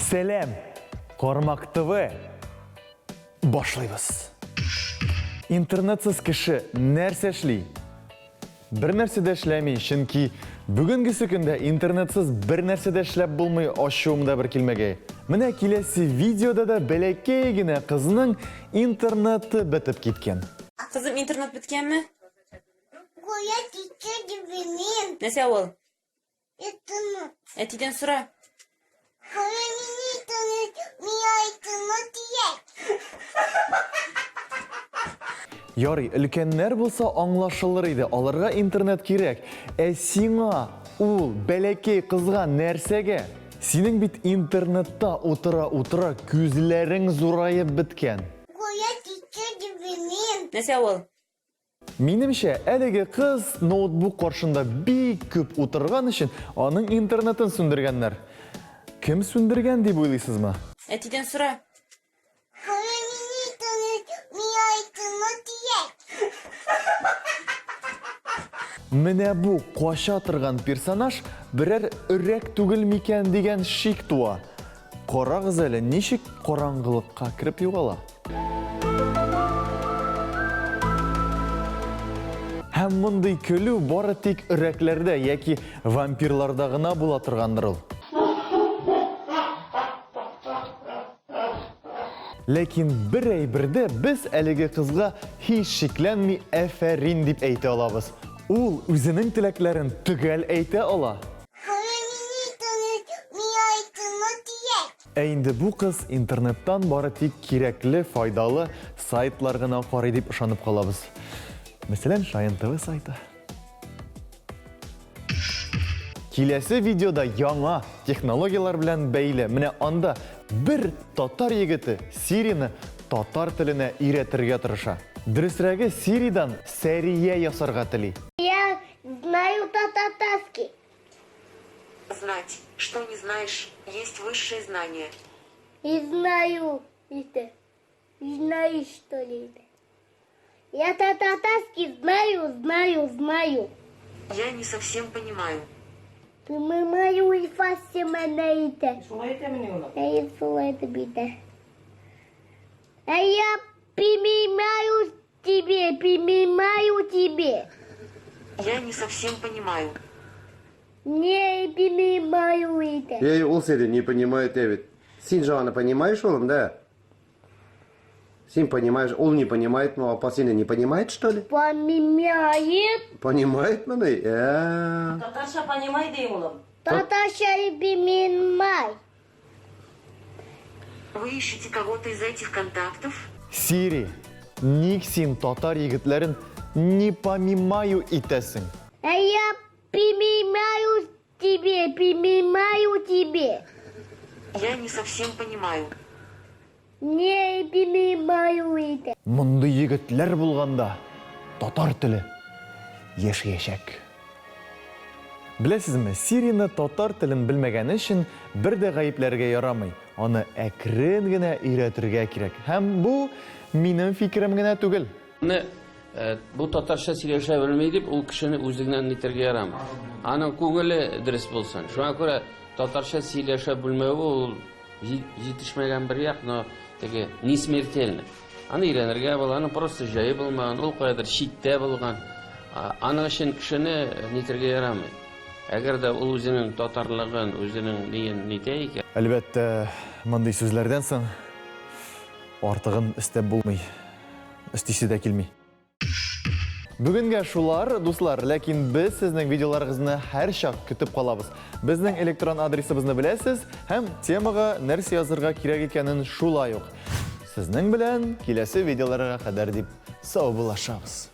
Сәлем, Кармак ТВ. Башлайбыз. Интернетсыз кеше нәрсә эшли? Бер нәрсә дә эшләми, чөнки бүгенге көндә интернетсыз бер нәрсә дә эшләп булмый, ачуымда бер килмәгәй. Менә киләсе видеода да бәләкәй генә кызның интернеты бетеп киткән. Кызым, интернет биткәнме? Коя тичә дибенем. Нәрсә ул? Интернет. Әтидән сора. Коя мине интернет, миңа интернет тия. Ярый, өлкәннәр булса аңлашылыр иде, аларга интернет кирәк. Ә сиңа ул бәләкәй кызга нәрсәгә? Синең бит интернетта утыра күзләрең зурайып биткән. Коя тичә дибенем. Нәрсә ул? Минемчә, әлеге кыз ноутбук каршында бик күп утырган өчен аның интернетын сүндергәннәр. Кем сүндергән дип уйлыйсызмы? Әтидән сора. Коя мине интернет, миңа интернет тия. Менә бу кача торган персонаж берәр өрәк түгел микән дигән шик туа. Карагыз әле, ничек караңгылыкка кирип югала. Һәм мондый көлү бары тик өрәкләрдә яки вампирларда гына була торгандыр ул. Ләкин бер әйбердә без әлеге кызга һич шикләнми афәрин дип әйтә алабыз. Ул үзенең теләкләрен төгәл әйтә ала. Коя мине интернет, миңа интернет тия. Ә инде бу кыз интернеттан бары тик кирәкле, файдалы сайтлар гына карый дип ышанып калабыз. Мәсәлән, Шаян ТВ сайты. Киләсе видеода яңа технологиялар белән бәйле. Менә анда бер татар егете Сирины татар теленә өйрәтергә тырыша. Дөресрәге, Сиридан сәрия ясарга тели. Я знаю татарский. Знать, что не знаешь, есть высшее знание. И знаю это. Знаю, что ли это. Я татарский знаю. Я не совсем понимаю. Понимаю и совсем это. Шулай итәме ул? Я слышала это бита. А я понимаю тебе. Я не совсем понимаю. Не понимаю это. Ей, ул сені не понимает, Эвид. Син жағаны понимаешь, олым, да? Син понимаешь, ол не понимает, но апа сені не понимает, что ли? Понимает. Понимает мені? Татарша понимай дейм улым. Татарша и понимай. Вы ищете кого-то из этих контактов? Сири, ник син татар егетләрен не помимаю итәсең. А я понимаю тебе. Я не совсем понимаю. Не понимаю это. Мондый егетләр булганда татар теле яшәячәк. Беләсезме, Сирины татар телен белмәгән өчен бер дә гаепләргә ярамый. Аны әкрен генә өйрәтергә кирәк. Һәм бу минем фикерем генә түгел. Bu tatarcha сөйләшә белмәй дип, ул кешене үзеннән нитәргә ярамый. Аның күңеле дөрес булсын. Шуңа күрә татарча сөйләшә белмәүе ул җитешмәгән бер як, но теге не смертельно. Аны өйрәнергә була, аны просто җае булмаган, ул кайдыр читтә булган. Аның өчен кешене нитәргә ярамый. Әгәр дә ул үзенең татарлыгын, үзенең диен нитә икән. Әлбәттә, мондый сүзләрдән соң артыгын истәп булмый. Истисе дә килми. Бүгенгә шулар, дуслар, ләкин без сезнең видеоларыгызны һәр чак көтеп калабыз. Безнең электрон адресыбызны беләсез һәм темага нәрсә язырга кирәк икәнен шулай ук. Сезнең белән киләсе видеоларга кадәр дип сау булашабыз.